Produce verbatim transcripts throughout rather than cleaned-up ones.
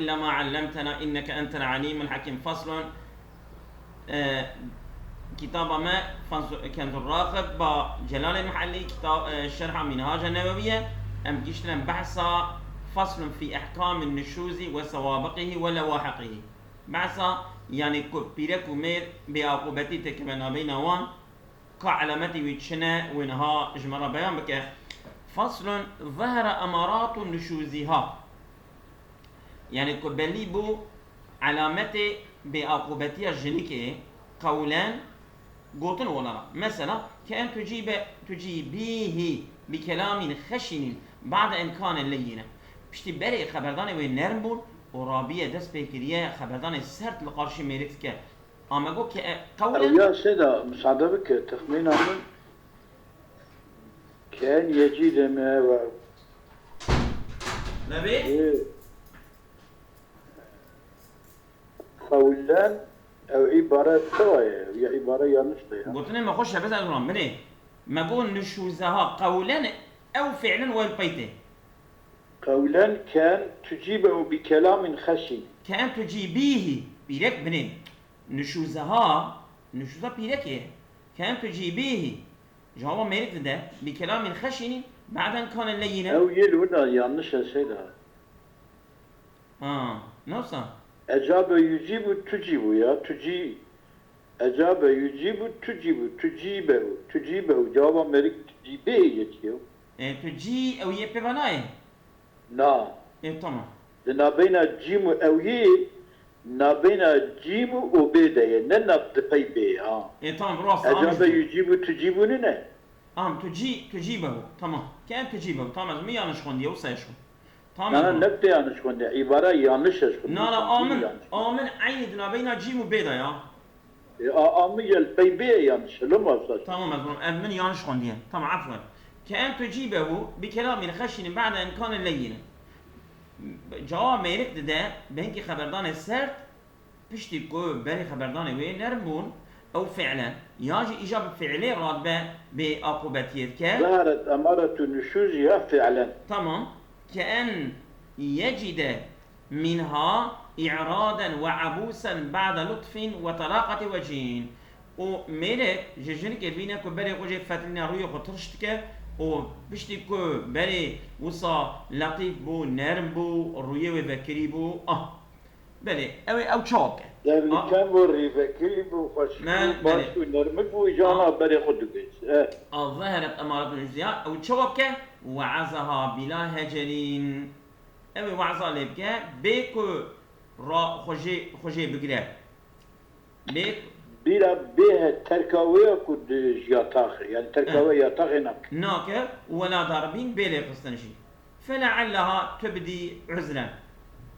إلا ما علمتنا إنك أنت العليم الحكيم. فصل. E, kitaba me Fans-, Kenzur Raxib ba Celalê Mihellî, kita-, e, Şerha Mînhaca Newewî ye. Em giştine behsa faslun fî ihkâmin nuşûzî we sewabiqihî we lewahiqihî. Behsa, yanî ku pîrek û mêr bêaqûbetî têkeve nabeyna wan, ka elametê wî çi ne, wê niha ji me re beyan bike. Faslun zehera emaratu nuşûzîha. Yanî ku belî bû elametê bêaqûbetiya jinikê qewlen gotin wala. Mesela, ke en tucîbe, tucîbîhî bi kelamîn xeşînîn ba'de en kane leyyine. Piştî berê xeberdanê wê nerm bûn û rabiye dest pê kiriye xeberdanê sert li qarşî mêrik dike. Ama got ke e, Ew qewlen ya Seyda, misade bike, texmîna min ken yecî deme ve Nebê? Ê, qewlen ew îbare çawa ye? Ya îbare yanlış de ya. Gotinê me xweş e, bes ez wan binê. Me got nuşûzeha qewlen ew fi'len wel peytê. Qewlen ken tucîbe û bi kelamîn xeşîn. Ken tucîbîhî, pîrek binê. Nuşûzeha, nuşûza pîrekê ye. Ken tucîbîhî. Cewaba mêrik dide. Bi kelamîn xeşînî, ba'den kane leyyine. Ew yê li wina yanlış e Seyda. Ha, ne wisa? Ecabe yucîbu tucîbu ya. Tucî-, ecabe yucîbu tucîbu. Tucîbehu. Tucîbehu. Cewaba mêrik tucîbê yê çi ye? E, tu cî ew yê pê ve nayê? Na. E, tamam. Di nabeyna cîm û ew yê, nabeyna cîm û bê de ye. Ne nav di pey bê ye, ha. E, tamam, rast, Ecabe anladım. Yucîbu tucîbu nîne. Am, tu cî, tu cî behu. Tamam. Ken tu cî behu. Tamam, ez min yanlış xwendiye, wisa şo. Tamam, Na, na, tamam. Ne te yanlış xwendiye. Îbare yanlış ez xwendiye. Na, na, Sen amin, yanlış. Amin eynî di nabeyna cîm û bê de ya. E, a, a min yel pey bê yanlış. Loma saç. Tamam, ez, ez min yanlış xwendiye. Tamam, afwan. Ke en tu cî behu bi kelamîn xeşînin ba'de en kane leyyine. Cewab mêrik dide, bi hinkî xeberdanê sert, piştî ku berê xeberdanê wê nerm bûn, ew fi'len, ya jî îja bi fi'lê radibe bêaqûbetiyê dike. Zeheret emaretu nuşûzîha fi'len. Tamam. Ke en yecîde mînha î'raden we ebûsen ba'de lutfîn we telaqetî wecîn. Û mêrek ji jinikê dibîne ku berê xwe jê fetilîne rûyê xwe tirş dike û piştî ku berê wisa letîf bû, nerm bû, rûyê wê vekirî bû. Ah. Belê, ew ê ew çawa bike? Devlî Ah. kem bû, rîvekirî bû, xweşik Me-, bû, baş belê. Bû, nermik bû, îcana Ah. berê xwe dibêt. Eh. A zeheret emaretun nuşûzîha, ew çawa bike? We'azaha bila hecerîn. Ew ê we'za lê bike, bê ku ra-, xwe jê, xwe jê bigire. Bê Bîra bê he terka wê ya ku di ji yataxê, yani terka Eh. wê yataxê nake. Nake, wela daribîn bê lêxistin jî. Fele'elleha tubdî uzren.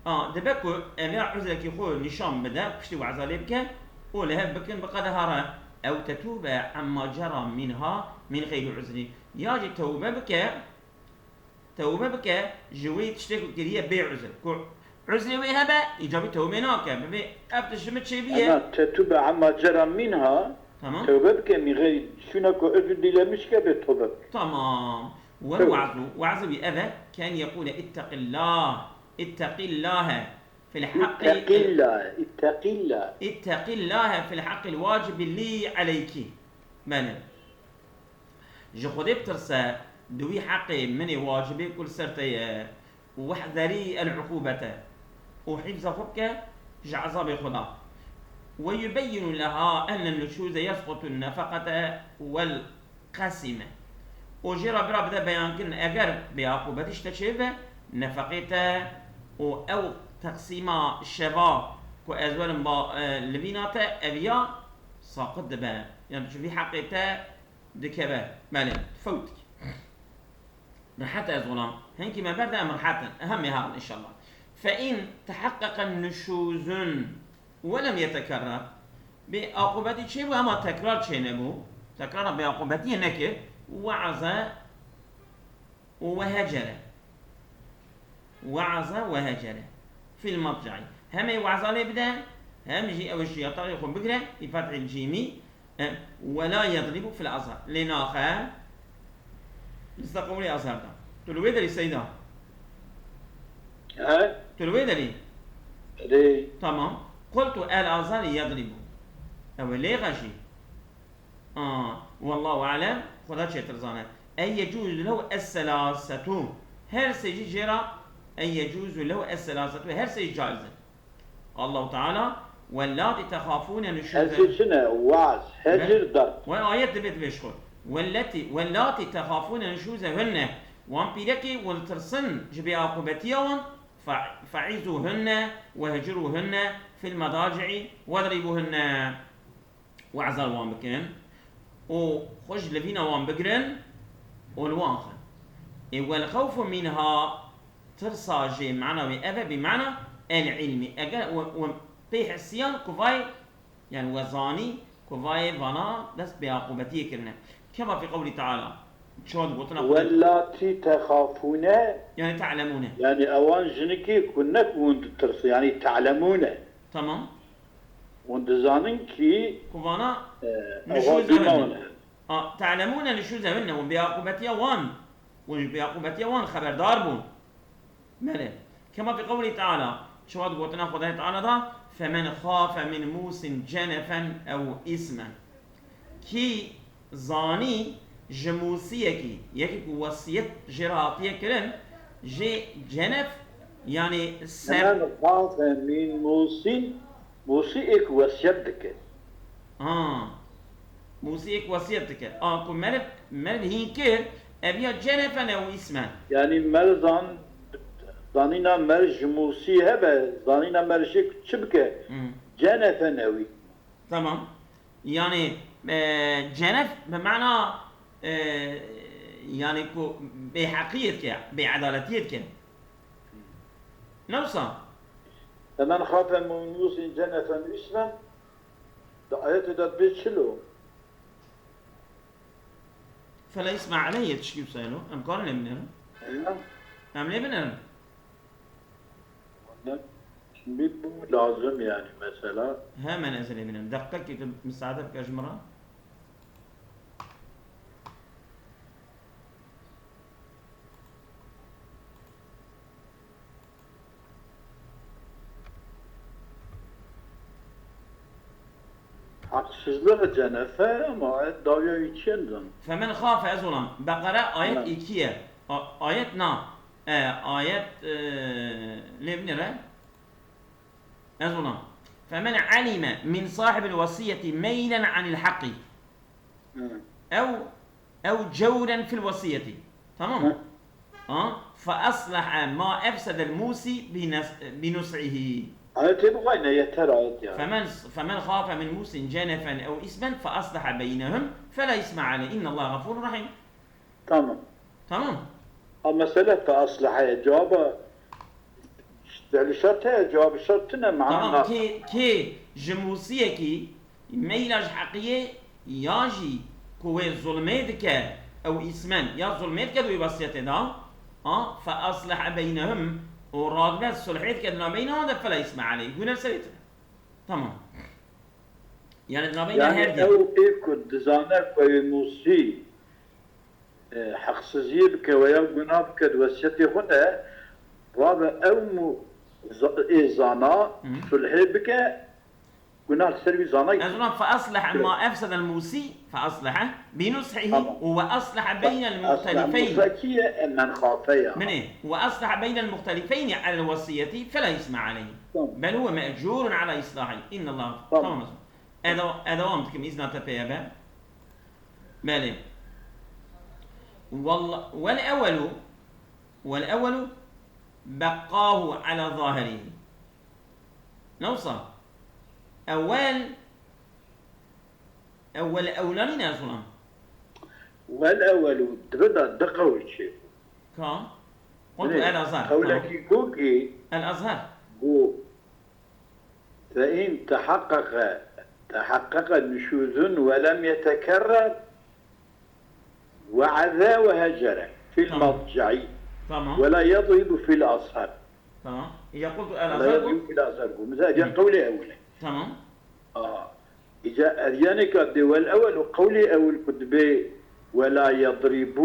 A, dibe ku ev ya uzrekî xwe nîşan bide, piştî we'za lê bike û li hev bikin bi qedeha re. Ew tetûbe emma cera mînha mîn xeyrî uzrî. Ya jî tewbe bike, Tewbe bike ji wê tiştê ku kiriye bê uzr. Ku uzrê wê hebe, îcabî tewbê nake. Bibê ev tişt ji min çêbûye. Ana tetûbe emma cera mînha, Tamam. Tewbe bike, mîn xeyrî şûna ku uzr dilemiş ke bê tewbe bike. Tamam. Wel Tewbe. We'zu, we'zu wî ev e, ken yekûle ittaqillah, ittaqillâhe fil haqqi. Ittaqillah, ittaqillah. Ittaqillâhe fil haqqil wacibi lî aleyki. Belê. Ji Xwedê bitirse, di wî heqê min ê wacibê ku li ser te ye, û wehzerî el-uqûbete, û hîfza xwe bike ji ezabê Xweda. Ve yubeyyinu leha enne nuşûze yesqutu nefeqete wel qesîme. Û jê re bira bide beyankirin, eger bêaqûbetî ji te çêbibe, nefeqê te û ew teqsîma şeva ku ez werim ba, e, li vîna te, ev ya saqit dibe. Yani ji vî heqê te dikeve. Belê, fewt dike. Rehet ez olam. Hinkî me berde em rehet in. Hemê herin inşallah. Fe in teheqqeqe nuşûzun we lem yetekerrer. Bêaqûbetî çêbû, hema tekrar çênebû. Tekrara bêaqûbetiyê nekir. We'aze û we hecere. We'aze we hecere. Fil matca'i. Hem ê we'za lê bide, hem jî ew ji yataxê xwe bigire, bi fethil cîmî, e, we la yedribu fil azhar. Lê naxe, lista qewlê azhar da. Tu li wê derî Seyda? He? Tu li wê derî? Lê Tamam. قلت الآزار يضرب. Ew ê lê xeşî. Aa, والله أعلم, Xweda çêtir zane. أي يجوز له الثلاثة. Her sê jî jê re, أي يجوز له الثلاثة. Her sê jî caiz e. Allahu Teala, واللاتي تخافون نشوزهن. Hesê çi ne? Waz, hecir, darb. Ve ayet dibe dibe şko. والتي، واللاتي تخافون نشوزهن. Wan pîrekî wan tirsin ji bê aqûbetiya wan, fa-, فعظوهن واهجروهن في المضاجع واضربوهن. We'za li wan bikin û xwe ji livîna wan bigirin û li wan xin. Ê والخوف منها, tirsa jê mana wê ev e, bi mana el-ilmi. Eger we, we pê hisiyan ku vayê, yani we zanî ku vayê vana dest bê aqûbetiyê kirine. Kema fi qewlî teala, çawa digotina Xwedê. Wellati texafûne, Yani te'lemûne. Yani ewan jinikê ku ne ku hûn ditirsin, yani te'lemûne. Tamam. Hûn dizanin kî Ku vana e, nuşûzehunne. ewa dîna ne. A, te'lemûne nuşûzehunne, hûn bi aqûbetiya wan, hûn bi aqûbetiya wan xeberdar bûn. Belê. Kema fi qewlî teala, çawa digotina Xwedayê Teala da, فَمَنْ خَافَ مِنْ مُوصٍ جَنَفًا اَوْ اِثْمًا. Kî zanî ji mûsiyekî, yekî ku wesiyet jê re hatiye kirin, jê cenef, yani ser. Hemen xafe min musin, musi êk wesiyet dike. Ha. Mûsiyek wesiyet dike. A ku meriv, meriv hîn kir, ev ya cenefen ew îsmen. Yani mer zan, zanîna mer ji musî hebe, zanîna mer jê çi bike? Hmm. Cenefen ewî. Tamam. Yani e, cenef bi mana e, yani ku bêheqiyê dike, bêedaletiyê dike. Ne wisa? Femen xafe min musin cenefen ismen, di ayetê de dibê çilo. Fela isme aleyh, tişkî wisa lo. Em karin lê binêrin. Eyvah. Em lê binêrin. Şimdi bu lazım yani mesela. Hemen ez lê binêrim. Deqekê tu misaade bike ji min re. Haksızlığı cenefe ama dawiya için zan. Femen xafe, ez olam. Beqere ayet Tamam. iki ye. A- ayet na. E, ayet e, lê binêre. Ez olam. Femen alime min sahibil wesiyeti meylen anil haqqi. Hı. Ew, ew cewren fil wesiyeti. Tamam mı? Hı. Ha? Fe aslehe ma efsedel musi bi nas- bi nus'ihi. Ayet bu var ne yeter ayet yani. Femen, femen xafe min musin cenefen ew ismen fe aslehe beynehum fe la isme aleyh. İnnallaha gafurur rahim. Tamam. Tamam. A mesele fe aslehe cevaba, fi'li şart heye, cevabı şart tine, mana Tamam. nas. Kê, kê ji musiyekî meyla ji heqiyê ya jî ku wê zulmê dike ew îsmen ya zulmê dike di wê wesiyetê de, a, fe aslihe beynehum, û radibe sulhê dike di navbeyna wan de, fela îsme aleyh. Gune li serê tune. Tamam. Yani di navbeyna Yani her di. Ew ê ku dizane ku ew ê musî e, heqsiziyê bike veya gunah bike di wesiyetê xwe de, rabe ew mu za- ê zana Hı. sulhê bike, gunah li ser wî zana. Ez ona fe aslihe ma efsedel musî, fe aslihe bi nushihi Tamam. û we aslihe beynel muhtelifeyn. Musakiye emen xafe ya. Binê, we aslihe beynel muhtelifeyni alel wesiyeti fela isme aleyh. Tamam. Bel huve me'curun ala islahi. İnnallah. Tamam. Tamam. Edewa- edewam dikim, izna te pê be. Belê. Walla- Wel ewelu, wel ewelu beqahu ala zahirihi. Ne wisa? Ewel, ewel ewla nîne ez olam. Wel ewelu dibe da di qewl çê. Ka? Qultu el azhar. Qewlekî ku ki El azhar. Got, فإن تحقق، تحقق نشوز ولم يتكرر وعذا وهجر في Tamam. المضجع Tamam. ولا يضرب في الأظهر. Tamam. Ya qultu el ولا azhar. يضرب في الأظهر. Mesela, ya qewlê ewle. Tamam. Aha. Îca eryanê ka dê wel ewel û qewlê ewil ku dibê ولا يضرب.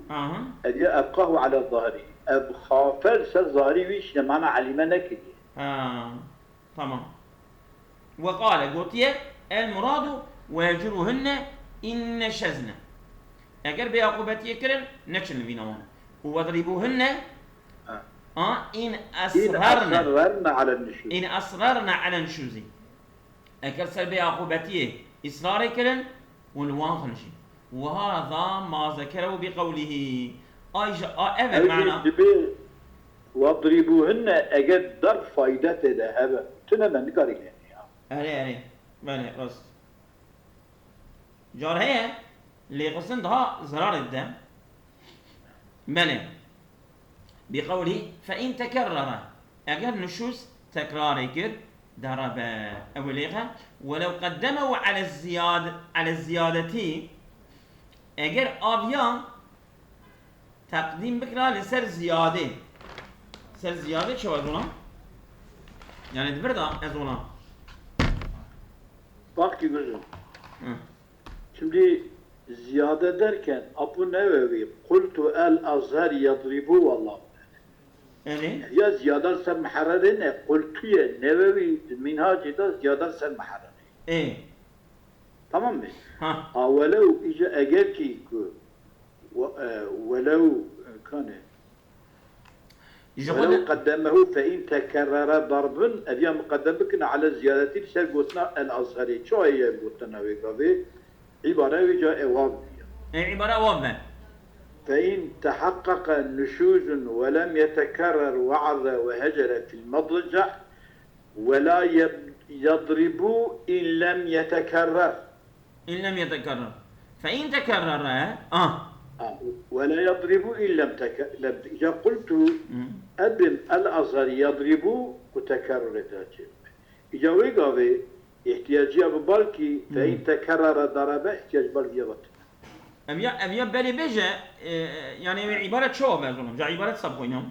Aha. Erya ebqahu ala zahri. Ev xafe li ser zahirî wî şine, mana elîme nekiriye. Ha. Tamam. Ve qale, gotiye, el muradu ve hecruhunne in neşezne. Eger bê aqûbetiyê kirin, neçin li vîna wan. Û vedrîbûhunne, ha, a, in esrerne. In esrerne alen nuşûz. In esrerne alen nuşûzî. Eger ser bê aqûbetiyê îsrarê kirin, hûn li wan xinişîn. Ve hâzâ mâ zekerehu bi qewlihî. Ay ji, a, ev e. Ew jî mana. Dibê, "Wadrîbûhinne", eger darb fayde tê de hebe, tune me nikarî lê ya. Erê, erê. Belê, rast. Car heye, lêxistin daha zirarê dide. Belê. Bi qewlî, "Fe in tekerrere", eger nuşûz tekrarê kir, darabe, ew ê lêxe, "welew qeddemehu ale ziyad-, ale ziyadetî", eger aviya teqdîm bikira li ser ziyadê. Ser ziyadê çawa zona? Yani di vir de ez ona. Bak ki gözüm. Hı. Şimdi ziyade derken Abu Nevevi, "Kultu el Azher yadribu" wallahu. Yani? Ya ziyadan ser muharrerê ne, kultuye Nevevi minhacî da ziyadan ser muharrerê. E. Tamam mı? Ha. A welev ica eger ki ku, we-, e, welev, e, kane. Ji xwe Welev de qeddemehu fe in tekerrere darbun, ev ya muqeddem bikin, ale ziyadetî li ser gotina el Azherî. Çawa ye gotina wê gavê? Îbare wê ca ew wav bûye. E, îbare wav be. Fe in teheqqeqe nuşûzun we lem yetekerrer we'aze we hecere fil medce, "Ve la yed-, yadribu in lem yetekerrer." In lem yetekerrer. Fe in tekerrere, ah. Ha, "Ve la yadribu in lem teke-, lem te-", ya qultu, Hı. "Edim el Azhar yadribu", ku tekerrurê de çê. Îca wê gavê ihtiyacîya bi balkî, fe in Hı. tekerrere darebe ihtiyac balkî ya vat. Ev ya, ev ya belê bêje, e, yani ev îbaret çawa be zolam? Ca îbaret sab koyna.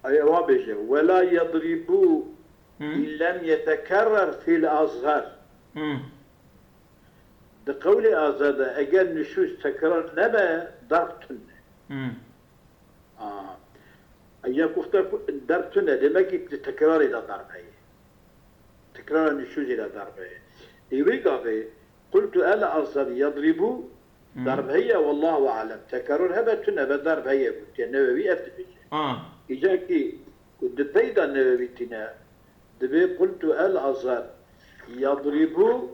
Ay, ewa bêje, "Ve la yadribu Hı. in lem yetekerrer fil azhar." Hı. Di qewlê Azhar de eger nuşûz tekrar nebe, darb tune. Hı. A, ya kufte ku darb tune, demek ki di tekrarê de darb heye. Tekrara nuşûzê de darb heye. Ê wê gavê, "Qultu el Azhar yadribu", Hı. darb heye, wallahu alem. Tekerrur hebe tune be, darb heye, gotiye Nevevi ev dibêje. Ha. Îca ki ku di pey de Nevevi tîne, dibê "Qultu el Azhar yadribu",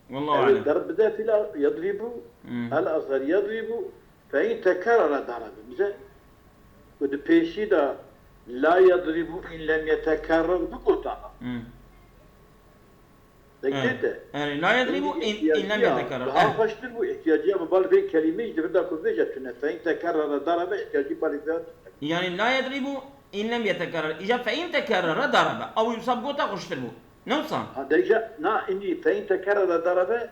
Wallahu ew ê alem. darb bide fîla yadribu, Hı. el Azhar yadribu, fe in tekerrere darebe. Bize ku di pêşî de "La yadribu in lem yetekerrer" bigotana. Hı. Dek Evet. tête. Yani, "La yedribu in, in lem yetekerrer." Daha Evet. xweştir bû, ihtiyacîya min bal vê kelîmeyê ji di vir de ku bêje tune. Fe in tekerrere darebe, ihtiyacî balê vê tune. Yani, "La yedribu in lem yetekerrer." Îca "fe in tekerrere darebe." Ew wisa bigota xweştir bû. Ne wisa? Ha, de îca, na, inî "fe in tekerrere darebe",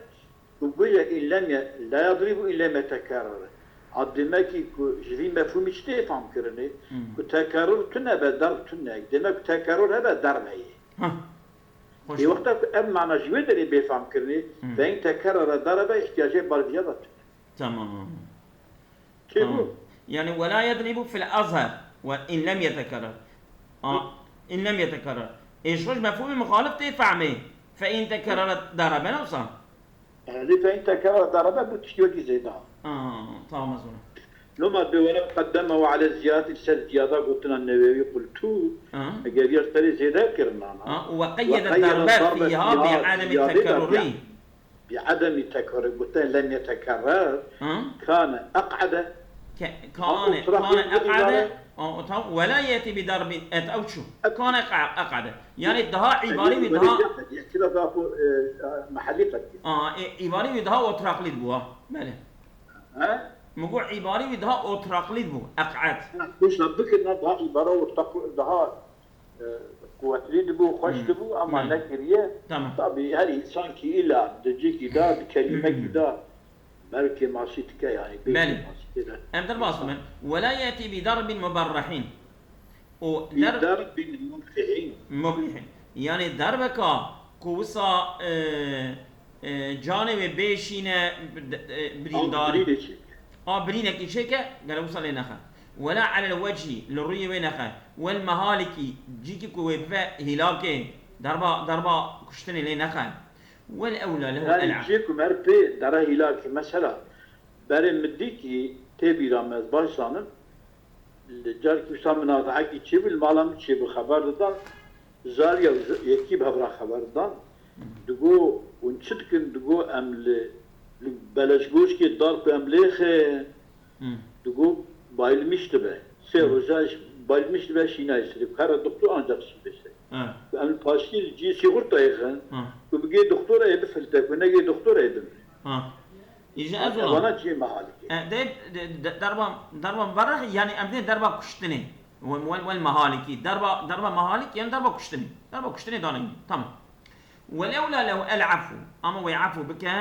ku bêje "in lem ye-, la yedribu in lem yetekerrer." A, demek ki ku ji vî mefhûmî çi tê fam kirinê? Hmm. Ku tekerrur tune be, darb tune. Demek ku tekerrur hebe, darb heye. Hah. Hoş. Ê wexta ku ev mana ji wê derê bê fam kirinê, Hmm. "Fe in tekerrere darebe" ihtiyacê baldiya da tune. Tamam. Çê Tamam. bû? Yani, "Ve la yedribu fil azhar ve in lem yetekerrer." A, Hı. "in lem yetekerrer." Ê ji xwe ji mefhûmê muxalif tê fehmê. "Fe in tekerrere darebe" ne wisa? Lê "fe in tekerrere darebe" bû tiştî wekî zêde. A, tamam, ez ona. Loma dibê "welev qeddemehu ale ziyadetî", li ser ziyada gotina Newewî, qultu, Ha. eger ya serê zêde kirina, Ha, û "ve qeyyede darbe fîha bi ademi tekerrurî". Bi ademi tekerrurî, gote "lem yetekerrer", Ha. kane eq'ede. Ke-, kane, Oturak kane bir eq'ede, ibare. A, o tamam, "ve la yeti bi darbin", et ew çû. Et- Kane eq-, eq'ede. Yani daha îbarî wî daha. Îhtîlaf da ku, e, mehellî qetî. A, e, îbarî wî daha oturakli bû ha. Belê. He? Min got, îbarî wî daha oturakli bû, eq'ed. Ha, boş la bikirina daha îbara ortak, daha, e, quwetlî dibû, xweş Hmm. dibû, ama Hmm. nekiriye. Tamam. Tabii her insan ki illa di cîkî de, di kelîmekî de belkî masî dike, yani belkî Belê. masî tê de. Em derbas bin. "Ve la yeti bi darbin muberrehîn." û Bi der- darbin mubrihîn. Mubrihîn. Yani derbeka ku wisa, e, e, canê wê bêşîne, e, birîndarî. Ew birînê çêke. A, birînekî çêke, gere wisa lê nexe. "Wela alel wechî", li rûyê wê nexe. "Wel mehalikî", cîkî ku wê bibe hîlakê. Darba, darba kuştinê lê nexe. Wel ewla lehu Yani el af. Cê ku mer pê dere hîlakî mesela berê min dîkî tê bîra me ez baş zanim. Li carkî wisa minazeekî çêbû, li mala min çêbû, xeber didan. Zariya yekî bi hev re xeber didan. Digo hûn çi dikin? Digo em li, li beleşgoşkê dar ku em lêxin. Hmm. Digo bayilmiş dibe. Sê roja bayilmiş dibe şînayê serê. Kare doktor ancak şî bêse. Ha. Em li paştî li cihê sîxurta yêxin. Ha. Ku bigê doktora yê bifilte, ku negê doktora yê bimre. Ha. Îja ez Evana cihê mehalikê. E, de, de, de, darba, darba verre, yani em dê darba kuştinê. Wel, wel, wel mehalikî. Darba, darba mehalik, yani darba kuştinê. Darba kuştinê daneyî. Tamam. Welewla lehu el afu. Ama wê afu bike,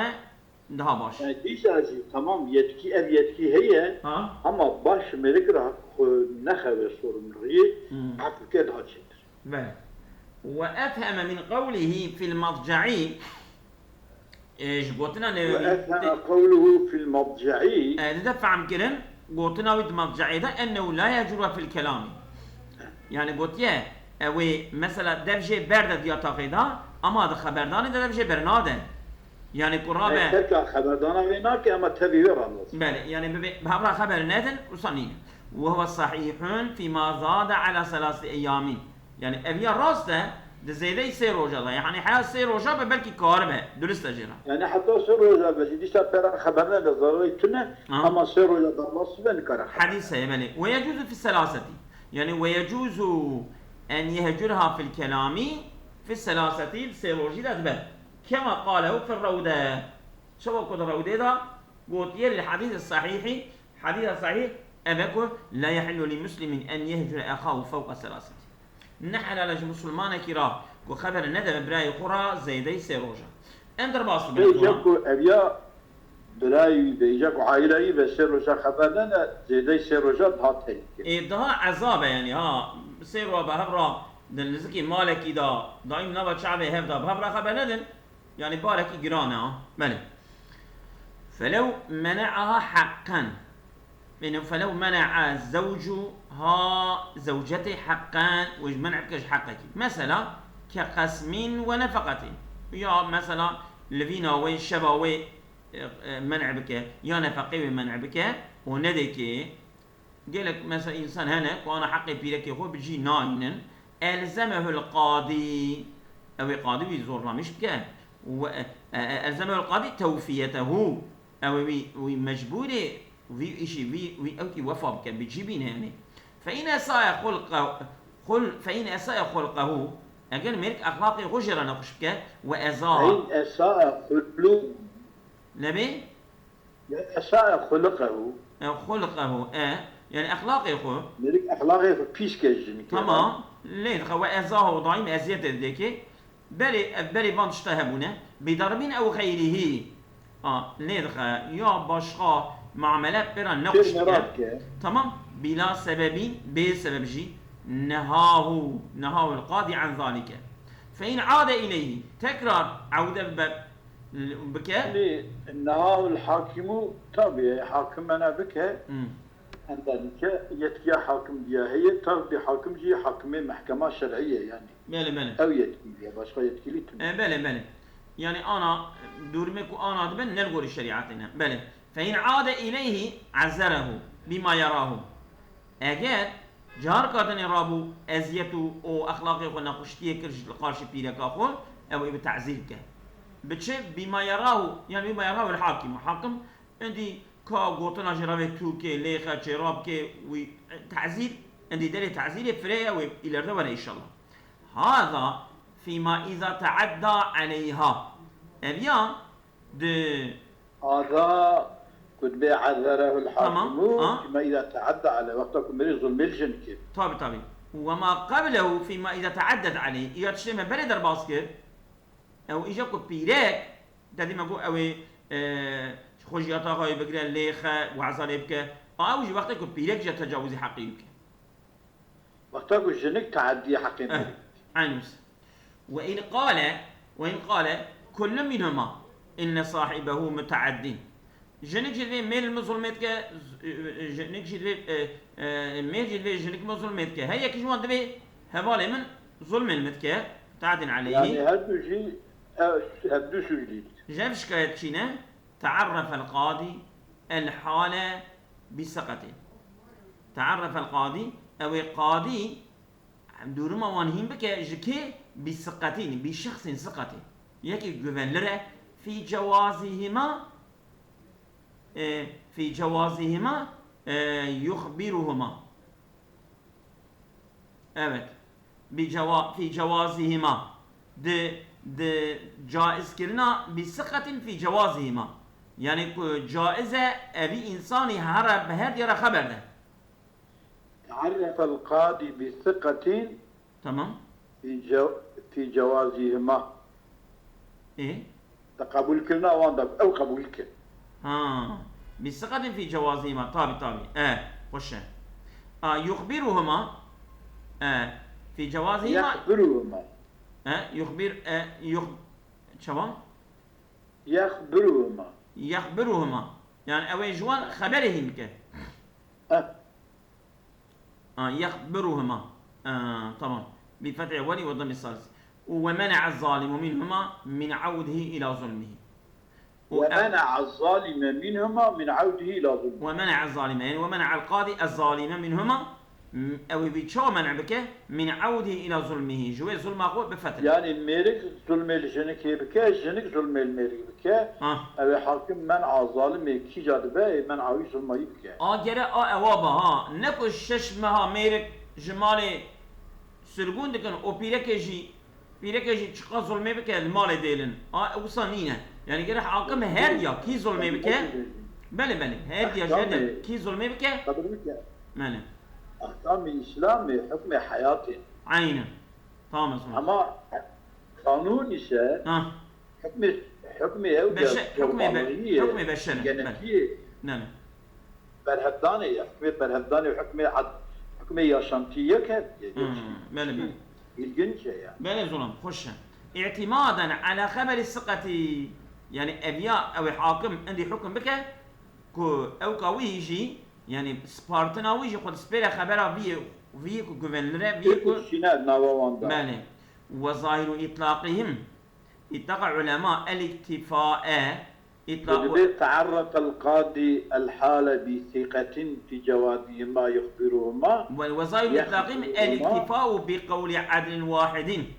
daha baş. Yani dîsa jî tamam yetkî, ev yetkî heye, Ha? Ama baş mêrik re xwe nexewe sorumlulığê, Hmm. Afû ke daha çêtir. Belê. Ve efheme min qewlihi fil madca'i, e, ji gotina Ve Newewi. efheme qewluhu fil madca'i. E, dide fehm kirin, gotina wî di madcaê de, ennehu la yecuru fil kelami. Yani gotiye, e, wê mesela dev jê berde di yataxê de, ama di xeberdanê de dev jê bernade. Yani ku rabe. Terka xeberdana wê nake, ama tevî wê ranas. Belê, yani bi, bi hev re xeber nedin, wisa nîne. Ve huve sahihun fîma zade ala selaseti eyyamin. Yani ev ya rast e, di zêdeyî sê roja de. Yani heya sê roja be belkî karibe, durist e jê re. Yani heta sê roja be jî dîsa pera xeber nede, zararê tune, Ha. Ama sê roja berna sibe nikare xeber. Hadîs heye, belê. Ve yecuzu fi selaseti. Yani ve yecuzu en yehcurha fil kelami fi selaseti, sê rojî de dibe. Kema qalehu fi rewde. Çawa ku di rewdê de gotiye lil hadîs sahîhî, hadîsa sahîh, ev e ku la yehillu li muslimin en yehcure ehahu fewqa selaseti. Ne helal e ji musulmanekî re ku xeber nede bi birayê xwe re zêdeyî sê roja. Em derbas dibin Bêje Quran. Ku ev ya birayî wî bêje ku aîla wî be sê roja xeber nede, zêdeyî sê roja daha tehîk e. Ê, daha ezab e yani ha. Sê roja bi hev re di nizikî malekî de, daîm nava çavê hev de bi hev re xeber nedin. Yani barekî giran e ha. Belê. Felew mene'aha haqqan. Yani felew mene'a zewcuha zewcetê haqqan, wê ji men'e bike ji heqekî. Mesela, ke qesmin ve nefeqetin. Ya mesela, livîna wê, şeva wê, e, e, men'e bike, ya nefeqê wê men'e bike, û nedê kê. Gelek mesela însan hene ku ana heqê pîrekê xwe bi cî nayînin. Elzemehul qadî. Ew ê qadî wî zorlamiş bike. We, e, e, elzemehul qadî tewfiyetehu. Ew ê wî, wî mecbûrê vî îşî, vî, wî ewkî wefa bike, bi cî bîne yani. Fe in esaye xulqe-, xul-, fe in esaye xulqehu. Eger mêrik exlaqê xwe jê re nexweş bike, we ezaha. Fein esaye xulu. Nebê? Esaye xuluqehu. E, xulqehu, e, yani exlaqê xwe. Mêrik exlaqê xwe pîs ke ji jinikê. Tamam. Lê dixe we ezaha û daîm eziyetê didê kê. Belê, ev belê van tişta hebûne. Bi darbin ew xeyrihî. A, lê dixe ya başqa muamele pê re nexweş Pêr bike. Nerat ke. Tamam. Bila sebebin, bê sebeb jî. Nehahu, nehahu el-qadî an zalike. Fe in ade ileyhi. Tekrar ewde be, bike. Lê nehahu el-hakimu, tabi hakim mena bike. Hmm. Enda dike yetkiya hakim diya heye, tabi hakim jî hakimê mehkema şer'î ye yani. Belê, belê. Ew yetkî ye, başqa yetkîlî tune. E, belê, belê. Yani ana, durumê ku ana dibe ne li gorî şerîetê ne. Belê. Fe in ade ileyhi ezerehu bima yerahu. Eger carka dinê rabû eziyet û, û exlaqê xwe nexweştiyê kir ji li qarşî pîreka xwe, ew ê bi tezîr bike. Bi çi? Bima yerahu, yani bima yerahu el hakim. Hakim endî ka gotina jê re vê tûkê, lêxe, çêra bike, wî tezîr, endî derê tezîrê firê ye, wê îlerde were înşallah. Hada fîma îza teedda aleyha. Ev ya di Ada ku dibê ezerehu Tamam, el-hakimu, ha. Fîma îza teedda aleyh, wexta ku mirî zulmê li jinikê. Tabi, tabi. Ve ma qablehu fîma îza teeddet aleyh. Ya tiştê me berê derbas kir. Ew îja ku pîrek, te dî me got ew ê, e, xwe ji yataxa wê bigire, lêxe, weza lê bike. A ew jî wextê ku pîrek jî tecawizî heqî bike. Wexta ku jinik teedî heqê Eh, mirî. Eyn wisa. Ve in qale, ve in qale, kullu minhuma inne sahibehu muteaddin. Jinik jî divê mêr li min zulmê dike, z-, e, e, jinik jî divê, e, e, mêr jî divê jinik min zulmê dike. Her yekî ji wan divê hevalê min zulmê li min dike. سعد عليه. Yani her du jî, e, her du suclî. Ji ev şikayet çî ne? تعرف القاضي الحال بثقة. تعرف القاضي, ew ê qadî duruma wan hîn bike ji kê? بثقة, بشخص ثقة. Yekî güvenilir e. في جوازهما, e, في جوازهما, e, يخبرهما. Evet. Bi cewa-, fi cewazihima. Di, di caizkirina bi siqetin fi cewazihima. Yani ku caiz e evî insanî here bi her diya re xeber de. تعرف القاضي بثقة Tamam. في جو-, في جوازهما. Ê? Di qebûlkirina wan de, ew qebûl kir. Ha. Bi siqetin fi cewazihima. Tabi, tabi. E, xweş e. A, yuxbiruhuma. E, fi cewazihima. Yexbiruhuma. E, yuxbir, e, yux-, çawa? Yexbiruhuma. Yexbiruhuma. Yani ew ê ji wan xeberê hîn bike. E. Ha, yexbiruhuma. Ha, tamam. Bi fethî evvelî ve dammî salisi. Û ve mene'e zalimu minhuma min avdihi ila zulmihi. Û ev- Ve mene'e zalime minhuma min avdihi ila zulmihi. Ve mene'e zalime, yani ve mene'el qadî ez zalime minhuma, m-, ew ê wî çawa men'e bike? Min avdihi ila zulmihi. Ji wê zulma xwe bifetine. Yani mêrik zulmê li jinikê bike, jinik zulmê li mêrik bike. Ha. Ew ê hakim men'a zalimê kîja dibe, ê men'a wî zulma wî bike. A gere a ewa ba ha. Ne ku şeş meha mêrik ji malê sirgûn dikin û pîrekê jî, pîrekê jî çiqa zulmê bike li malê dêlin. A wisa nîne. Yani gere hakim her diya kî zulmê bike. Belê, belê. Her diya ji her diya kî zulmê bike. Qebir bike. Belê. Ahkamê Îslamê hukmê heyatê. Aynen. Tamam, Esma. Ama kanûn ise Ha. hukmê, hukmê ew Beşe-, de hukmê be-, zorbalığiyê, hukmê beşer e, genetiyê, belê. Belê. Berhevdanê ye, hukmê berhevdanê, hukmê ad-, hukmê yaşantî yek e, Hmm, belê, belê. İlginç e ya. Belê, Zulam, xweş e. İtimaden ala xeberi siqetî, yani ev ya, ew ê hakim endî hukm bike, ku ew ka wî jî, yani spartina wî jî xwe dispêre xebera vî yê, vî yê ku güvenilir e, vî yê ku Şîne nava wan da. Belê. Ve zahiru itlaqihim. İtlaqa ulema el iktifae. Itla-, Dibê te'errefel qadî el hale bi siqetin fi cewazihima yuxbiruhuma. Ve, ve zahiru itlaqihim el iktifau bi qewli adlin wahidin.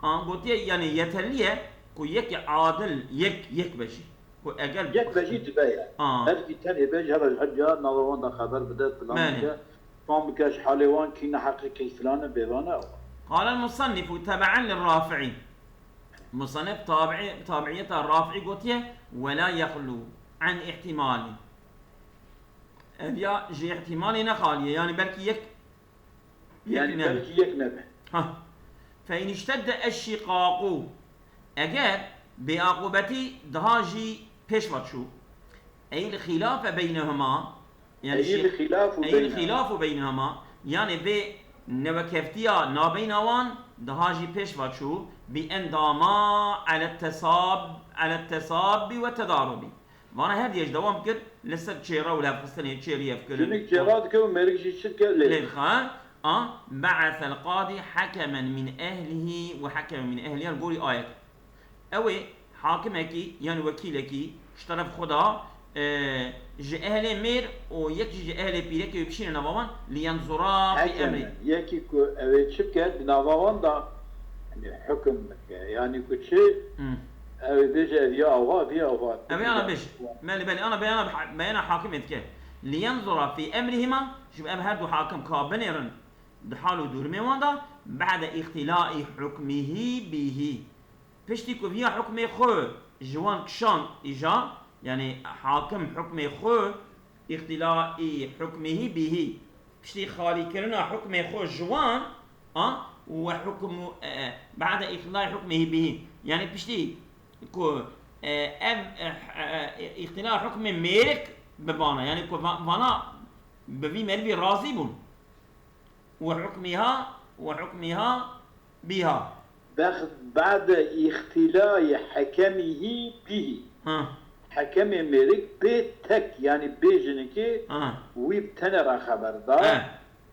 A, gotiye, yani yeterli ye ku yek adil, yek, yek be jî. Ku eger Yek be jî dibe ye. A. Belkî tenê be jî hebe ji her ca nava wan de xeber bide, filan Belê. bike. Fam bike ji halê wan kî neheqî kî filan e, bêvan e. Qale el-musannifu tebe'en lir-Rafi'i. Musannif tabi'i, tabi'iyeta Rafi'i gotiye, "Ve la yexlu an ihtimali." Ev ya ji ihtimalê ne xaliye, yani belkî yek, yek Yani nebe. belkî yek nebe. Ha. Fe in iştedde eşşiqaqu. Eger bêaqûbetî daha jî pêş ve çû, eyl xîlafe beynehuma, yani Eyl şi-, xîlafu eyl beynehuma. xîlafu beynehuma, yani vê newekeftiya nabeyna wan daha jî pêş ve çû, bi endama alet tesab-, alet tesabbi ve tedarubî. Vana her diye ji dewam kir, li ser çêra û levxistinê çêrî ev kirin. Jinik çêra dike û mêrik jî çi dike? Lê. Lê dixe, a, be'esel qadî hekemen min ehlihi ve hekemen min ehliha, li gorî ayet. Ew ê hakimekî, yani wekîlekî, ji teref xwe de, e, ji ehlê mêr û yek jî ji ehlê pîrekê wê bişîne nava wan, liyenzura fi Hekemen, emrî. Yekî ku ew ê çi bike, di nava wan de, yani, hukum bike. Yani ku çi, Hmm. ew ê bêje, ev ya ava, ev ya ava. Ev ya ana bêj. Belê, belê, ana beyana, beyana hakimê dike. Liyenzura fi emrihima, ji ev her du hakim ka binêrin di hal û durumê wan de, ba'de îxtilai hukmihi bihi. Piştî ku viya hukmê xwe ji wan kişand îja, yani hakim hukmê xwe, îxtilai hukmihi bihi, piştî xalîkirina hukmê xwe ji wan, a, we hukmu, e, e, ba'de îxtilai hukmihi bihi, yani piştî ku, e, ev, e, e, îxtila hukmê mêrik bibana, yani ku va-, vana bi vî merivî razî bûn. Ve hukmiha, ve hukmiha biha. Bex-, ba'de îxtilai hekemihî bihî. Ha. Hekemê mêrik bê tek, yani bê jinikê Ha. wî bi tenê re xeber da. He.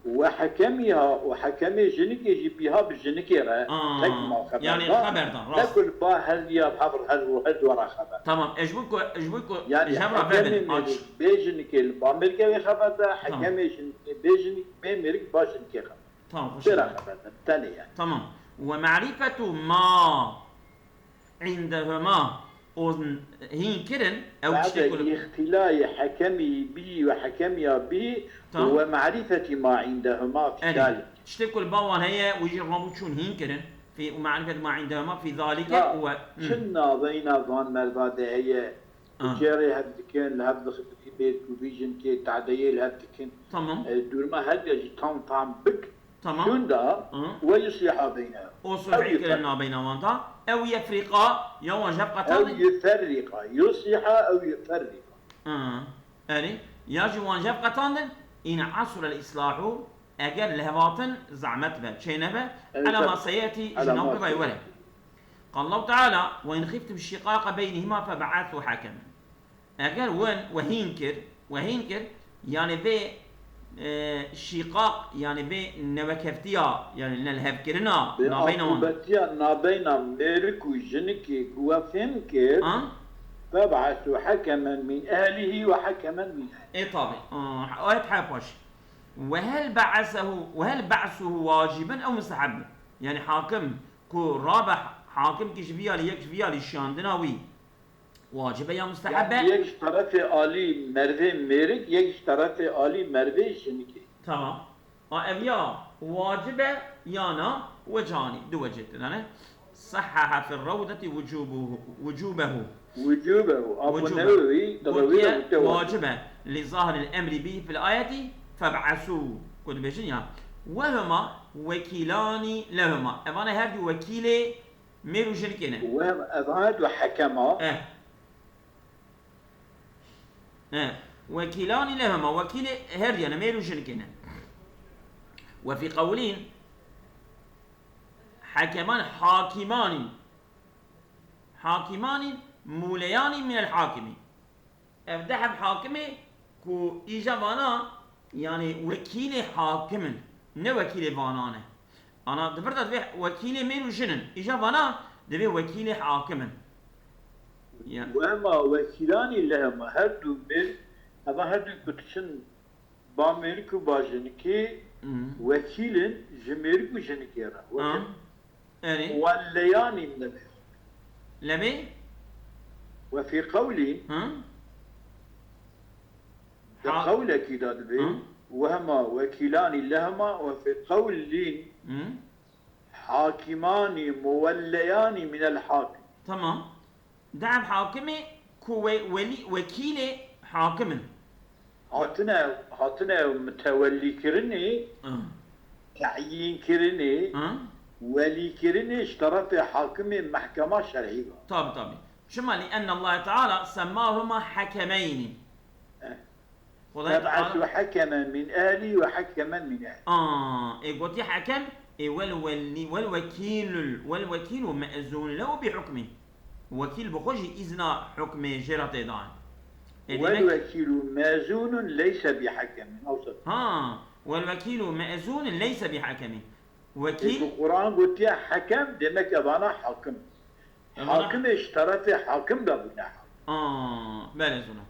We hekemî ha û hekemê jinikê jî bîha bi jinikê re Aa, tek ma xeber yani da. Xeber dan, rast. Ne ku li ba her diya hev, her, her dua re xeber. Tamam, e ji bo ku, ji bo ku Yani ji hev re hekemê vebin, aç. Mêrik bê jinikê li ba mêrikê wê xeber da, Tamam. Hekemê jinikê bê jinik, bê mêrik ba jinikê xeber. Tamam, xweş Tê re be. Xeber da, tenê yani. Tamam. Ve ma'rifetu ma indehuma, o hîn kirin, ew Ba'de tiştê ku îxtîlayê hekemî bî ve hekemiya bî Tamam. Ve ma'rifeti ma indehuma fi Erê. Zalik. Tiştê ku li ba wan heye, wî jî rabû çûn hîn kirin. Fi, ve ma'rifeti ma indehuma fi zalike Ha, ve, hmm. Çi naveyna van merva de heye, Ha. Cêrê hev dikin, li hev dixin, vî mêrk û vî jinkê tadeyê li hev dikin. Tamam. E, durma her de jî tam tam bik. Tamam. Şunda Hı. Ve yusliha beynehum. O Ew sulhî kirin yufar- nabeyna wan da. Ew yefrîqa, ya wan ji hev Ew qetandin. Yuferrîqa. Yusliha ew yuferrîqa. Hı. Erê. Ya jî wan ji hev qetandin. In asura l-islahu, eger lihevhatin zehmet be, çênebe, Ew ala ma seyetî, ji Ala nav ma bi vay were. Seyetî. Qal Allahu Teala, "Ve in xiftum şiqaqa beynihima feb'asu hakemen." Eger wen we hîn kir, we hîn kir, yani vê, e, şîqaq, yani vê newekeftiya, yani nelhevkirina Vê nabeyna wan. Aqûbetiya nabeyna mêrik û jinikê ku we fêm kir, An? Feb'asu hakemen min ehlihi ve hakemen min ehlihi. E tabi. Aa, ayet her paş. Ve hel ba'asehu, ve hel ba'suhu vacibun ew mustehab? Yani hakim ku rabe, hakim ki ji vî alî, yek ji vî alî şiyandina wî wacib e ya mustehab e? Yani yek ji terefê alî mervê mêrik, yek ji terefê alî mervê jinikê. Tamam. A ev ya wacib e ya na, wecanî, du wecê tune ne. Sahhaha fi rewdeti wucubuhu, wucubehu. Wucubehu. Abu Wucubehu. Newewi, Gotiye Newewi de gotiye wacib e. Li zahiril emri bî fil ayeti feb'asû. Ku dibêjin ya. Wehuma wekîlanî lehuma. Evane her du wekîlê mêr û jinikê ne. Wehum, evane du hekema. Eh. Eh. Wekîlanî lehuma. Wekîlê her diye ne. Mêr û jinikê ne. Ve fî qewlîn. Hekeman, hakîmanî. Hakîmanî, mûleyanî minel hakimî. Ev deh heb hakimê ku îja vana, yani wekîlê hakim in, ne wekîlê vana ne. Ana di vir de divê wekîlê mêr û jin in. Îja vana divê wekîlê hakim in. Ya. Wema wekîlanî lehema, her du mêr, eva her du ku diçin ba mêrik û ba jinikê Hmm. wekîl in ji mêrik û jinikê re. Wekîl. Ha. Erê. Welleyanî min demê. Lemê? Ve fî qewlî. Hı? Di Ha- qewlekî de dibê. Hı? Wehma wekîlanî lehma ve fî qewlîn Hı? Hakîmanî muwelleyanî minel hakim. Tamam. Deheb hakimê ku we-, welî-, wekîlê hakim in. Hatine, hatine mutewellîkirinê, Ah. teyînkirinê, Ah. welîkirinê ji terefê hakimê mehkema şer'î ve. Tabi, tabi. Çima? Li enne Allah Teala semmahuma hekemeynî. Eh. Xwedayê Teala Feb'asu hekemen min ehlî ve hekemen min ehlî. Aa, ê gotiye hekem, ê wel welî, wel wekîlul, wel wekîlu me'zûn lehu bi hukmî. Wekîl bi xwe jî îzna hukmê jê re tê dan. Ê Wel demek wekîlu me'zûnun leyse bi hekemin. Ewsa. Ha, wel wekîlu me'zûn leyse bi hekemin. Wekîl. Ê ku Quran gotiye hekem, demek evana hakim. Evana Hakimê ji terefê hakim de bûne. Aa, belê zûna.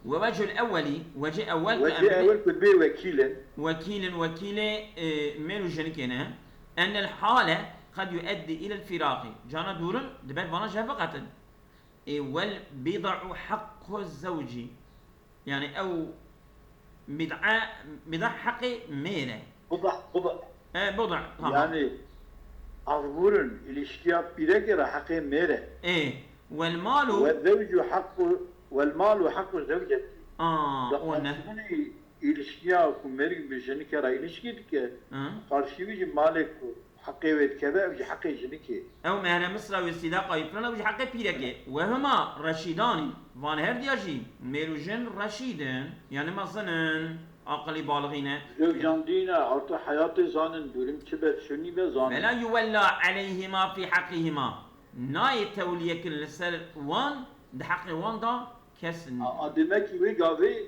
Ve vecihul ewwelî, vecê ewwel ku Vecê em ewwel ku dibê wekîl in. Wekîl in, wekîlê, e, mêr û jinikê ne. Ennel hale qed yueddî ilel firaqî. Cana dûrin, dibe vana ji hev veqetin. E, wel bid'u haqqu zewcî. Yani ew bid'a, bid'a heqê mêr e. Bid'a, bid'a. E, bid'a, tamam. Yani azbûrin, ilişkiya pîrekê re heqê mêr e. E, wel malu. Ve zewcu haqqu, wel malu haqqu zewcetî. Aa, Bi o ne? Azbûnî ilişkiya ku mêrik bi jinikê re ilişkî dike, Hı. Qarşî wî jî malê ku heqê wê dikeve, ew jî heqê jinikê. Ew mehre misra wê sîdaqa wî filan, ew jî heqê pîrekê. Wehuma reşîdanî, van her diya jî, mêr û jin reşîd in, yani mezin in, aqilî balixî ne. Zewcandîne, arta heyatê zanin, durum çi be, çi nîbe zanin. Fela yuwella aleyhima fî heqîhima. Nayê tewliye kirin li ser wan, di heqê wan da kes n- A, a demek ki wê gavê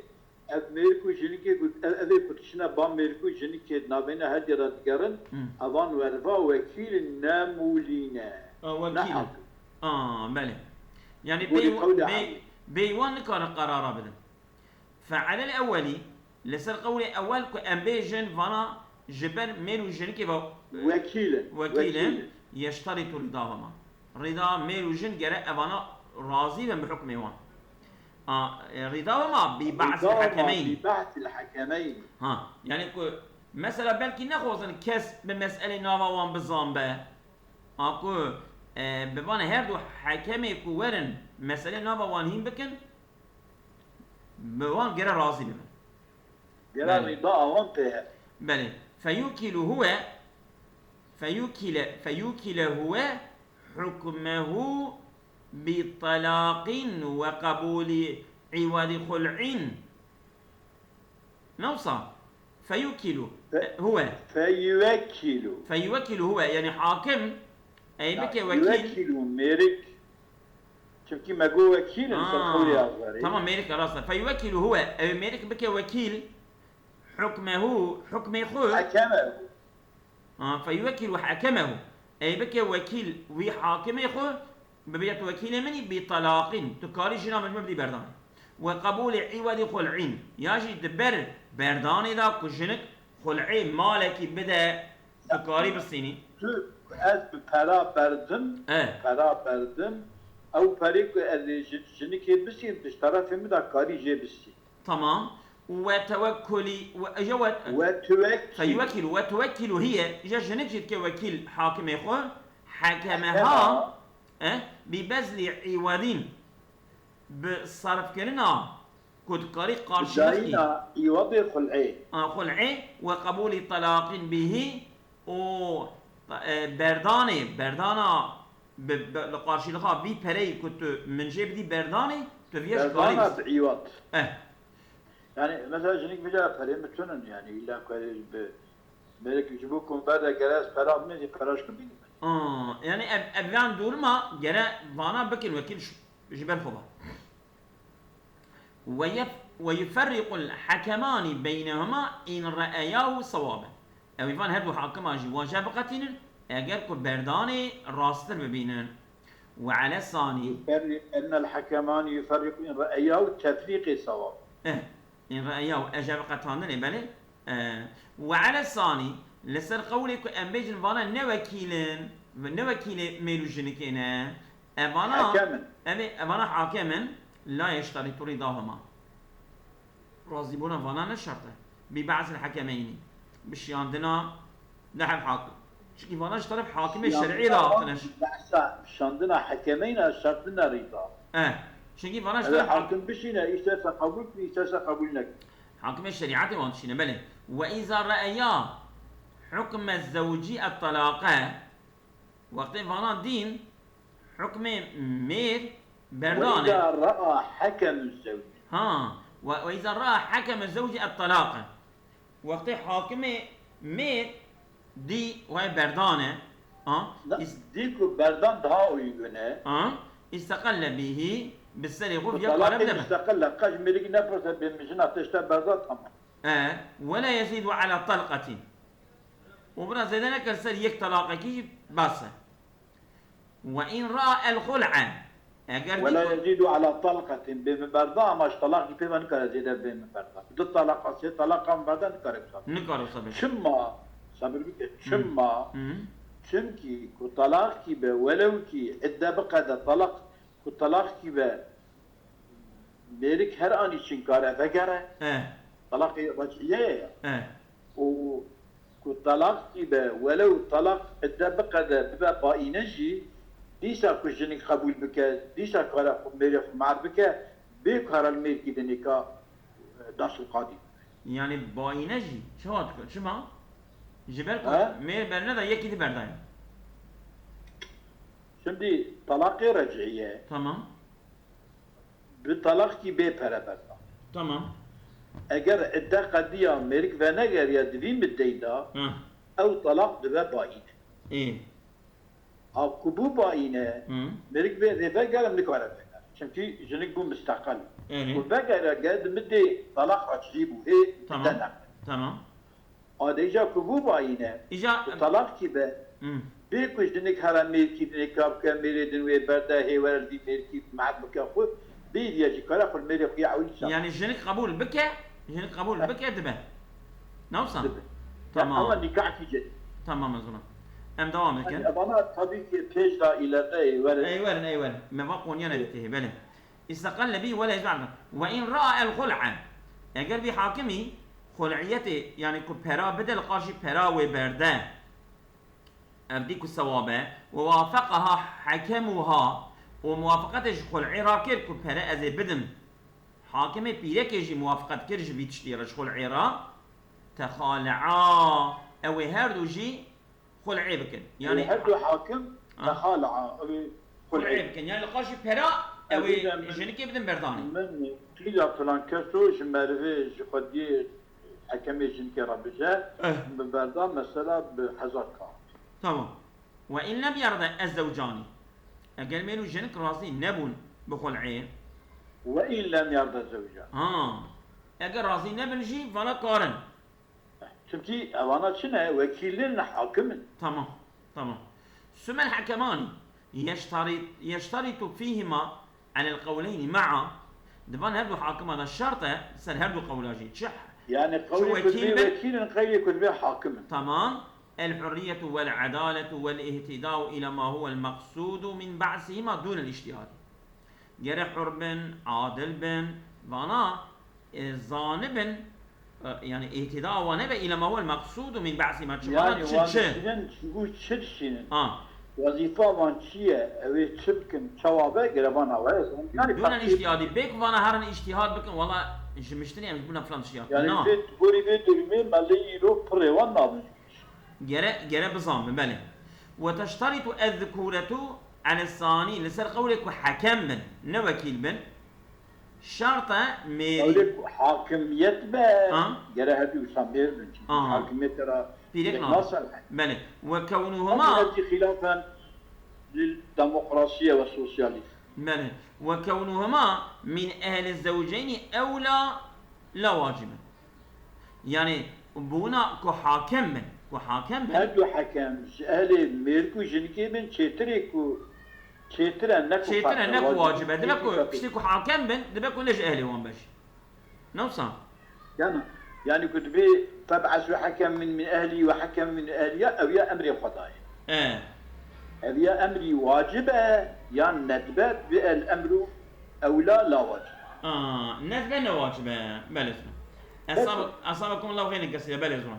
Ev mêrik û jinikê ku, ev, evê ku tişine ba mêrik û jinikê di navbeyna her dê re digerin, Hmm. evan werva wekîl nemûlîne. A, wekîl. Ne hakim. A, belê. Yani Gorî bê, qewlê bê, Elî. Bê wan nikare qarara bidin. Fe'elel ewwelî, li ser qewlê ewwel ku em bêjin vana ji ber mêr û jinikê ve Wekîl in, wekîl in, wekîl in. Yeşterîtu rîdahuma. Rîda mêr û jin gere evana razî bin bi hukmê wan. A, e, rîda huma bi ba'sil Rîda huma hekemeyn. Bi ba'sil hekemeyn. Ha, yani ku mesela belkî nexwazin kes bi meselê nava wan bizan be. A ku, e, bi van her du hekemê ku werin meselê nava wan hîn bikin, bi wan gere razî bibin. Gere Belê. Rîda awan pê ye. Belê. Feyukilu huwe, feyukile, feyukile huwe hukmehu bi talaqin ve qabuli iwadi khul'in. Ne wisa? Feyukilu. Fe-, huwe. Feyuvekilu. Feyuvekilu huwe. Yani hakim, ey Ya, bike wekîl. Yuvekilu mêrik. Çimkî me got wekîl in, ser Aa, qewlê Azarî. Tamam, mêrik e, rast e. Feyuvekilu huwe. Ew mêrik bike wekîl. Hukmehu, hukmê xwe. Hekemehu. Ha, feyuvekilu hekemehu. Ey bike wekîl wî hakimê xwe, bibêje tu wekîlê min î, bi talaqin. Tu karî jina min ji min bidî berdanê. Ve qebûlê îwedî xul'în. Ya jî di ber berdanê de ku jinik xul'ê malekî bide, tu karî bistînî. Tu, ez bi pera berdim, Eh. pera berdim. Ew perê ku ez ê ji, jinikê bistînim, tu ji terefê min de karî jê bistînî. Tamam. Ve tewekkulî, ve, eje ve, Ve tuvekkil. Feyuvekkil, ve tuvekkilu hiye, îja jinik jî dike wekîl hakimê xwe, hekemeha, Hekemeha. eh, bi bezlî îwedîn, bi sarfkirina ku dikarî qarşılık Dayîna îwedê xul'ê. A, xul'ê ve qebûlî talaqîn bihî û, e, berdanê, berdana bi, bi, li qarşılığa vî pereyî ku tu min jê bidî berdanê, tu viya ji karî Berdana bistî. Bi îwed. Eh. Yani mesela jinik vîca perê min tune ne yani, îlla ku ez bi mêrik ji bo ku min berde gere ez pera bimê jî pera ji ku bînim. Aa, yani ev, ev yan duruma gere vana bikin wekîl ji, ji ber xwe ve. Ve yef-, ve yuferriqul hekemanî beynehuma in re'eyahu sewaben. Ew ê van her du hakima jî waje biqetînin, eger ku berdanê rasttir bibînin. Ve ele sanî. Yuferri-, ennel hekemanî yuferriqu in re'eyahu tefrîqê sewab. Eh, in re'eyahu, eje bi qetandinê, belê. Eh, ve ele sanî, li ser qewlê ku em bêjin vana ne wekîl in, ve ne wekîlê mêr û jinikê ne, evana, Hekem in. Evê, evana hakem in, la yeşterîtu rîdahuma. Razîbûna vana ne şert e. Bi ba'sil hekemeynî. Bi şiyandina nehef hakim. Çünkü vana ji teref hakimê şer'î re hatine. Behsa şandina hekemeyna şart nine rîda. Eh. Çünkü vana ji teref hakim bişîne, îsterse qebûl kî, îsterse qebûl nekî. Hakimê şerîetê wan dişîne, belê. Ve îza re'eya hukme zewcî et talaqe. Wextê vana dîn hukmê mêr berdan e. Ve îza re'a hekemü zewcî. Ha, ve, ve îza re'a hekemü zewcî et talaqe. Wextê hakimê mêr dî wê berdan e. Ha, is- dî ku berdan daha uygun e. Ha, isteqelle bihi, bi serê xwe viya kare bide. Musteqille, qeş mêrikî nepirse bê mijina tişte berdan tamam. E, ve la yezidu ala talqetin. Û bira zêde nekir ser yek talaqekî bes e. Ve in ra el xul'e. Eger Ve la dî- yezidu ala talqetin. Bê min berda ama ji talaqî pê ve nikare zêde bê min berda. Du talaqa, sê talaqa min berda nikare wisa. Nikare wisa bê. Çima? Sabir bike. Çima? Hı. Çimkî ku talaqî be, welew kî idde biqede talaq, ku talaqî be, Mêrik her anî çinkare vegere. Eh. Talaqê rec'iye ye. Eh. Û ku talaq dibe, welew talaq idde biqede, bibe baîne jî, dîsa ku jinik qebûl bike, dîsa kare xwe, mêrê xwe mer bike, bê kare li mêrkî de nêka, e, dest û qadî. Yani baîne jî çawa dike? Çima? Ji ber ku He? Mêr berneda yekî di berdayê. Şimdi talaqê rec'iye. Tamam. Bi talaqkî bê pere berda. Tamam. Eger idde qediya mêrik venegeriya di vî middeyî de, Hı. Ew talaq dibe baîne. Ê. A ku bû baîne, Hı. Mêrik vê rê vegerim nikare vegerim. Çimkî jinik bû misteqil. Erê. Û vegere ge di min dê talaq acizî bû hê Tamam. dene. Tamam. Adê îja ku bû bayîne. Îja Û talaq kî be? Hmm. Bê ku jinik here mêrkî din ê ka bike, mêrê din wê berde, hê were li vî mêrkî mehet bike xwe, bê diye jî kare xwe li mêrê xwe ya ewil çax. Yani jinik qebûl bike, jinik qebûl bike dibe. Ne wisa? Dibe. Tamam. Ama nikahkî cedîd. Tamam ez ona. Em devam Yani ekin. evana tabii ki pêş de ileride ê were. Ey werin, ey werin. Me va qoniyane dikê, belê. İstaqalle bi wele yec'al. Ve in ra'a el hul'a. Eger bir hakimî hul'iyetê, yani ku pera bide li qarşî pera wê berde. Ev dî ku sewab e. Ve wafeqaha hakemuha. Û muwafeqetê ji hul'ê rakir ku pere ez ê bidim. Hakimê pîrekê jî muwafeqet kir ji vî tiştî re, ji hul'ê re. Texale'a. Ew ê her du jî hul'ê bikin. Yani Yani her du hakim Ha. texalea, ew ê hul'ê hul'ê. Bikin. Yani li qarşî pera ew Ew ê ê min- jinikê bidin berdanê. Min qîla filan keso ji merivê ji xwediyê hekemê jinikê re bije, Eh. bi berdan mesela bi hezar ka. Tamam. Ve in lem yarda ez zewcani. Eger mêr û jinik razî nebûn bi hul'ê. Ve in lem yarda zewca. Ha. Eger razî nebin jî vana karin. Çimkî evana çi ne? Wekîlin hakim in. Tamam. Tamam. Sumel hakemani yeştarit, yeştaritu fîhima alel qewleyni ma'a. Di van her du hakima de şert e, ser her du qewla jî. Çi? Yani qewlê wekîl kutbê be- wekîl in, qewlê kutbê hakim in. Tamam. El hurriyetu vel adaletu vel ihtidau ila ma huvel maqsudu min ba'sihima dunel ictihadi. Gere hur bin, adil bin, vana e, zanibin, e, yani ihtida wan nebe ila ma huvel maqsudu min ba'sihima. Çi vana Yani çi wan çi? dişînin, çi çi dişînin? Ha. Wazifa wan çi ye? Ew ê çi bikin? Çawa be? Gere vana we zan. Yani Dunel takdir- ictihadi. Bêk vana herin ictihad bikin. Wala ji miştinê em ji buna filan tiştî hatin. Yani Na. vê gorî vê durumê melê îro pirê wan nabin. Gere, gere bizanbin, belê. Ve teştaritu ez-zukuretu ale sani, li ser qewlê ku hekem bin, ne wekîl bin. Şart e mêrî. Qewlê ku hakimiyet be, Ha? gere her du wisa mêr bin. Çünkü Aha. Hakimiyet ra Pîrek pîrek nabe. nasel. Belê. Ve Ama kewnuhuma. hepsi xilafen lil demokrasiye ve sosyalîzm. Belê. Ve kewnuhuma min ehli zewceyni ewla la wacibe. Yani buna ku hakem bin. Ku hakem bin. Her du hekem ji ehlê mêrk û jinikê bin çêtirê ku çêtir e ne ku Çêtir fark e e, ne ku wacib wacibe. Dibe ku çêtir e. piştî ku hakem bin, dibe ku ne ji ehlê wan be jî. Ne wisa? Yani, yani ku dibê feb'esu hekem min min ehlî ve hekem min ehliya, ev ya emrê Xwedayê. E. Ev ya emrî wacib e, yan nedbe, bi el emru ewla la wacib. Aa, nedbe ne wacibe. Belê zor. Esab, esabakum Allah xeyrin kesîre. Belê zor.